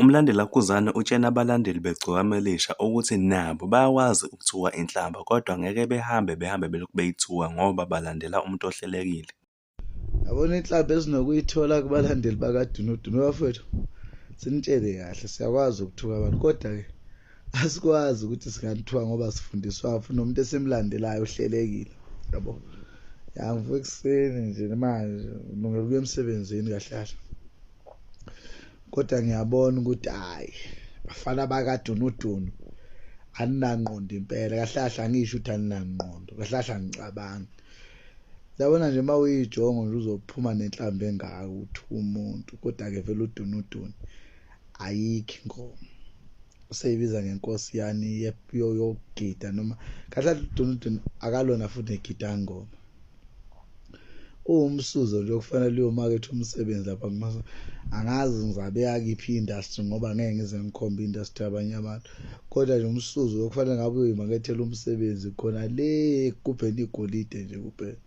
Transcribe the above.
Umlandeli kaKhuzani utshene abalandeli beGcokama Elisha ukuthi nabo bayakwazi ukuthuka inhlamba kodwa ngeke behambe behambe belokhu beyithuka ngoba balandela umuntu ohlelekile. Yabona inhlamba esinokuyithola kubalandeli bakaDunudunu bafowethu, sinitshele kahle, siyakwazi ukuthuka abantu kodwa-ke asikwazi ukuthi singanithuka ngoba sifundiswa futhi nomuntu esimlandelayo uhlelekile, yabo. Ya, ngivuka ekuseni nje manje ngilungele ukuya emsebenzini kahle kahle, kodwa ngiyabona ukuthi hhayi bafana bakaDunudunu aninangqondo impela. Kahle kahle angisho ukuthi aninangqondo, kahle kahle angicabangi. Yabona nje uma uyijongo nje uzophuma nenhlamba engaka uthuka umuntu, kodwa-ke vele uDunudunu ayikho ingoma useyibiza ngenkosi yani yokugida noma kahle kahle uDunudunu akalona futhi negidangoma, uwumsuzo nje okufanele uyomaketha umsebenzi lapha. Angazi ngizabeka kiphi i-industry ngoba ngeke ngize ngikhombe i-industry yabanye abantu, kodwa nje umsuzo okufanele ngabe uyoyimakethela umsebenzi khona le ekugubheni igolide nje kuphela.